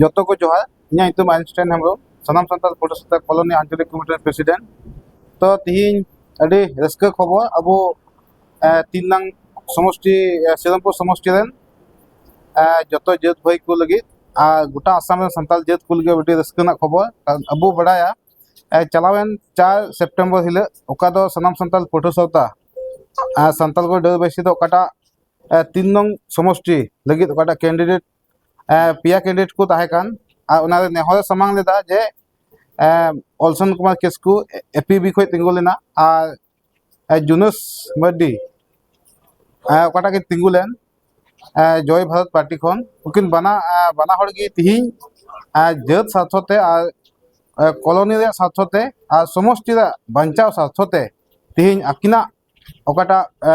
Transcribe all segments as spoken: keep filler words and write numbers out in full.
ᱡᱚᱛᱚ ᱠᱚ ᱡᱚᱦᱟᱨ᱾ ᱤᱧᱟᱹᱜ ᱧᱩᱛᱩᱢ ᱟᱭᱤᱱᱥᱴᱟᱭᱤᱱ ᱦᱮᱢᱵᱨᱚᱢ, ᱥᱟᱱᱟᱢ ᱥᱟᱱᱛᱟᱲ ᱯᱷᱳᱴᱳ ᱥᱟᱶᱛᱟ ᱠᱚᱞᱚᱱᱤ ᱟᱧᱪᱚᱞᱤᱠ ᱠᱚᱢᱤᱴᱤ ᱨᱮᱱ ᱯᱨᱮᱥᱤᱰᱮᱱᱴ᱾ ᱛᱚ, ᱛᱤᱦᱤᱧ ᱟᱹᱰᱤ ᱨᱟᱹᱥᱠᱟᱹ ᱠᱷᱚᱵᱚᱨ, ᱟᱵᱚ ᱮ, ᱛᱤᱱ ᱱᱟᱝ ᱥᱚᱢᱚᱥᱴᱤ, ᱮ, ᱥᱤᱨᱟᱢᱯᱩᱨ ᱥᱚᱢᱚᱥᱴᱤ ᱨᱮᱱ, ᱮ, ᱡᱚᱛᱚ ᱡᱟᱹᱛ ᱵᱷᱟᱹᱭ ᱠᱚ ᱞᱟᱹᱜᱤᱫ ᱟᱨ ᱜᱚᱴᱟ ᱟᱥᱟᱢ ᱨᱮᱱ ᱥᱟᱱᱛᱟᱲ ᱡᱟᱹᱛ ᱠᱚ ᱞᱟᱹᱜᱤᱫ ᱟᱹᱰᱤ ᱨᱟᱹᱥᱠᱟᱹ ᱨᱮᱱᱟᱜ ᱠᱷᱚᱵᱚᱨ᱾ ᱠᱟᱨᱚᱱ ᱟᱵᱚ ᱵᱟᱲᱟᱭᱟ, ᱮ, ᱪᱟᱞᱟᱣᱮᱱ ᱪᱟᱨ ᱥᱮᱯᱴᱮᱢᱵᱚᱨ ᱦᱤᱞᱳᱜ ᱚᱠᱟ ᱫᱚ ᱥᱟᱱᱟᱢ ᱥᱟᱱᱛᱟᱲ ᱯᱟᱹᱴᱷᱩᱣᱟᱹ ᱥᱟᱶᱛᱟ, ᱮ, ᱥᱟᱱᱛᱟᱲ ᱠᱚ ᱰᱟᱹᱨ ᱵᱟᱹᱭᱥᱤ ᱫᱚ ᱚᱠᱟᱴᱟᱜ, ᱮ, ᱛᱤᱱ ᱱᱚᱝ ᱥᱚᱢᱚᱥᱴᱤ ᱞᱟᱹᱜᱤᱫ ᱚᱠᱟᱴᱟᱜ ᱠᱮᱱᱰᱤᱰᱮᱴ, ᱮ, ᱯᱮᱭᱟ ᱠᱮᱱᱰᱤᱰᱮᱴ ᱠᱚ ᱛᱟᱦᱮᱸ ᱠᱟᱱ, ᱟᱨ ᱚᱱᱟᱨᱮ ᱱᱮᱦᱚᱨᱮ ᱥᱟᱢᱟᱝ ᱞᱮᱫᱟ ᱡᱮ, ᱮ, ᱚᱞᱥᱚᱱ ᱠᱩᱢᱟᱨ ᱠᱤᱥᱠᱩ ᱮ ᱯᱤ ᱵᱤ ᱠᱷᱚᱱ ᱛᱤᱸᱜᱩ ᱞᱮᱱᱟ, ᱟᱨ, ᱮ, ᱡᱩᱱᱟᱹᱥ ᱢᱟᱨᱰᱤ, ᱮ, ᱚᱠᱟᱴᱟᱜ ᱠᱤᱱ ᱛᱤᱸᱜᱩ ᱞᱮᱱ, ᱮ, ᱡᱚᱭ ᱵᱷᱟᱨᱚᱛ ᱯᱟᱨᱴᱤ ᱠᱷᱚᱱ᱾ ᱩᱱᱠᱤᱱ ᱵᱟᱱᱟ, ᱮ, ᱵᱟᱱᱟ ᱦᱚᱲ ᱜᱮ ᱛᱤᱦᱤᱧ, ᱮ, ᱡᱟᱹᱛ ᱥᱟᱨᱛᱷᱚ ᱛᱮ ᱟᱨ, ᱮ, ᱠᱚᱞᱚᱱᱤ ᱨᱮᱭᱟᱜ ᱥᱟᱨᱛᱷᱚ ᱛᱮ ᱟᱨ ᱥᱚᱢᱚᱥᱴᱤ ᱨᱮᱭᱟᱜ ᱵᱟᱧᱪᱟᱣ ᱥᱟᱨᱛᱷᱚ ᱛᱮ ᱛᱤᱦᱤᱧ ᱟᱹᱠᱤᱱᱟᱜ ᱚᱠᱟᱴᱟᱜ, ᱮ,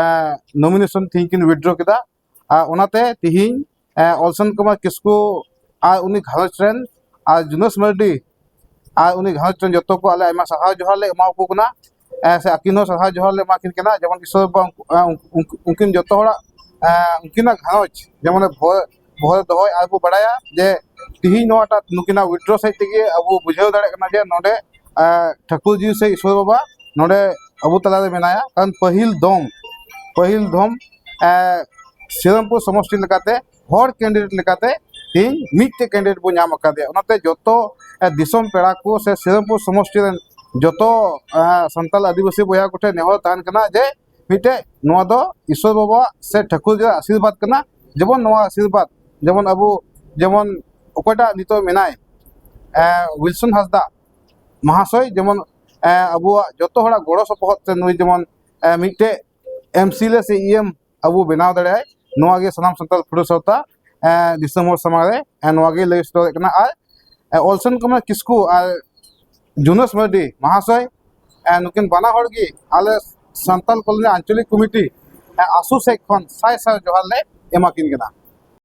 ᱱᱚᱢᱤᱱᱮᱥᱚᱱ ᱛᱤᱦᱤᱧ ᱠᱤᱱ ᱣᱤᱰᱨᱚ ᱠᱮᱫᱟ᱾ ᱟᱨ ᱚᱱᱟᱛᱮ ᱛᱤᱦᱤᱧ, ᱮ, ᱚᱞᱥᱚᱱ ᱠᱩᱢᱟᱨ ᱠᱤᱥᱠᱩ ᱟᱨ ᱩᱱᱤ ᱜᱷᱟᱨᱚᱸᱡᱽ ᱨᱮᱱ ᱟᱨ ᱡᱩᱱᱟᱹᱥ ᱢᱟᱨᱰᱤ ᱟᱨ ᱩᱱᱤ ᱜᱷᱟᱨᱚᱸᱡᱽ ᱨᱮᱱ ᱡᱚᱛᱚ ᱠᱚ ᱟᱞᱮ ᱟᱭᱢᱟ ᱥᱟᱨᱦᱟᱣ ᱡᱚᱦᱟᱨ ᱞᱮ ᱮᱢᱟ ᱠᱚ ᱠᱟᱱᱟ᱾ ᱮ, ᱥᱮ ᱟᱹᱠᱤᱱ ᱦᱚᱸ ᱥᱟᱨᱦᱟᱣ ᱡᱚᱦᱟᱨ ᱞᱮ ᱮᱢᱟ ᱠᱤᱱ ᱠᱟᱱᱟ, ᱡᱮᱢᱚᱱ ᱤᱥᱚᱨ ᱵᱟᱵᱟ ᱩᱱᱠᱩ-, ᱮ, ᱩᱱᱠᱩ-, ᱩᱱᱠᱤᱱ ᱡᱚᱛᱚ ᱦᱚᱲᱟᱜ, ᱮ, ᱩᱱᱠᱤᱱᱟᱜ ᱜᱷᱟᱨᱚᱸᱡᱽ ᱡᱮᱢᱚᱱ ᱵᱷᱚ-, ᱵᱷᱚᱨᱮ ᱫᱚᱦᱚᱭ᱾ ᱟᱨ ᱵᱚ ᱵᱟᱲᱟᱭᱟ ᱡᱮ ᱛᱤᱦᱤᱧ ᱱᱚᱣᱟᱴᱟᱜ ᱱᱩᱠᱤᱱᱟᱜ ᱣᱤᱰᱨᱚ ᱥᱮᱫ ᱛᱮᱜᱮ ᱟᱵᱚ ᱵᱩᱡᱷᱟᱹᱣ ᱫᱟᱲᱮᱭᱟᱜ ᱠᱟᱱᱟ ᱡᱮ ᱱᱚᱰᱮ, ᱮ, ᱴᱷᱟᱹᱠᱩᱨ ᱡᱤ ᱥᱮ ᱤᱥᱚᱨ ᱵᱟᱵᱟ ᱱᱚᱰᱮ ᱟᱵᱚ ᱛᱟᱞᱟᱨᱮ ᱢᱮᱱᱟᱭᱟ᱾ ᱠᱟᱨᱚᱱ ᱯᱟᱹᱦᱤᱞ ᱫᱚᱢ, ᱯᱟᱹᱦᱤᱞ ᱫᱚᱢ, ᱮ, ᱥᱤᱨᱟᱢᱯᱩᱨ ᱥᱚᱢᱚᱥᱴᱤ ᱞᱮᱠᱟᱛᱮ ᱦᱚᱲ ᱠᱮᱱᱰᱤᱰᱮᱴ ᱞᱮᱠᱟᱛᱮ ᱛᱮᱦᱮᱧ ᱢᱤᱫᱴᱮᱡ ᱠᱮᱱᱰᱤᱰᱮᱴ ᱵᱚᱱ ᱧᱟᱢ ᱟᱠᱟᱫᱮᱭᱟ᱾ ᱚᱱᱟᱛᱮ ᱡᱚᱛᱚ, ᱮ, ᱫᱤᱥᱚᱢ ᱯᱮᱲᱟ ᱠᱚ ᱥᱮ ᱥᱤᱨᱟᱢᱯᱩᱨ ᱥᱚᱢᱚᱥᱴᱤ ᱨᱮᱱ ᱡᱚᱛᱚ, ᱮ, ᱥᱟᱱᱛᱟᱲ ᱟᱹᱫᱤᱵᱟᱹᱥᱤ ᱵᱚᱭᱦᱟ ᱠᱚᱴᱷᱮᱱ ᱱᱮᱦᱚᱨ ᱛᱟᱦᱮᱱ ᱠᱟᱱᱟ ᱡᱮ ᱢᱤᱫᱴᱮᱡ ᱱᱚᱣᱟ ᱫᱚ ᱤᱥᱚᱨ ᱵᱟᱵᱟᱣᱟᱜ ᱥᱮ ᱴᱷᱟᱹᱠᱩᱨ ᱡᱤᱭᱟᱜ ᱟᱥᱤᱨᱵᱟᱫᱽ ᱠᱟᱱᱟ᱾ ᱡᱮᱢᱚᱱ ᱱᱚᱣᱟ ᱟᱥᱤᱨᱵᱟᱫᱽ, ᱡᱮᱢᱚᱱ ᱟᱵᱚ, ᱡᱮᱢᱚᱱ ᱚᱠᱚᱭᱴᱟᱜ ᱱᱤᱛᱚᱜ ᱢᱮᱱᱟᱭ, ᱮ, ᱣᱤᱞᱥᱚᱱ ᱦᱟᱸᱥᱫᱟ ᱢᱟᱦᱟᱥᱚᱭ, ᱡᱮᱢᱚᱱ, ᱮ, ᱟᱵᱚᱣᱟᱜ ᱡᱚᱛᱚ ᱦᱚᱲᱟᱜ ᱜᱚᱲᱚ ᱥᱚᱯᱚᱦᱚᱫ ᱛᱮ ᱱᱩᱭ ᱡᱮᱢᱚᱱ, ᱮ, ᱢᱤᱫᱴᱮᱡ ᱮᱢ ᱥᱤ ᱮᱞ ᱮ ᱥᱮ ᱤ ᱮᱢ ᱟᱵᱚ ᱵᱮᱱᱟᱣ ᱫᱟᱲᱮᱭᱟᱜᱼᱟᱭ, ᱱᱚᱣᱟ ᱜᱮ ᱥᱟᱱᱟᱢ ᱥᱟᱱᱛᱟᱲ ᱯᱷᱳᱴᱳ ᱥᱟᱶᱛᱟ, ᱮ, ᱫᱤᱥᱚᱢ ᱦᱚᱲ ᱥᱟᱢᱟᱝ ᱨᱮ, ᱮ, ᱱᱚᱣᱟ ᱜᱮ ᱞᱟᱹᱭ ᱥᱚᱫᱚᱨᱮᱫ ᱠᱟᱱᱟ᱾ ᱟᱨ, ᱮ, ᱚᱞᱥᱚᱱ ᱠᱩᱢᱟᱨ ᱠᱤᱥᱠᱩ ᱟᱨ ᱡᱩᱱᱟᱹᱥ ᱢᱟᱨᱰᱤ ᱢᱟᱦᱟᱥᱚᱭ, ᱮ, ᱱᱩᱠᱤᱱ ᱵᱟᱱᱟ ᱦᱚᱲ ᱜᱮ ᱟᱞᱮ ᱥᱟᱱᱛᱟᱲ ᱠᱚᱞᱮᱡᱽ ᱟᱧᱪᱚᱞᱤᱠ ᱠᱚᱢᱤᱴᱤ, ᱮ, ᱟᱥᱩ ᱥᱮᱫ ᱠᱷᱚᱱ ᱥᱟᱭ ᱥᱟᱭ ᱡᱚᱦᱟᱨ ᱞᱮ ᱮᱢᱟ ᱠᱤᱱ ᱠᱟᱱᱟ᱾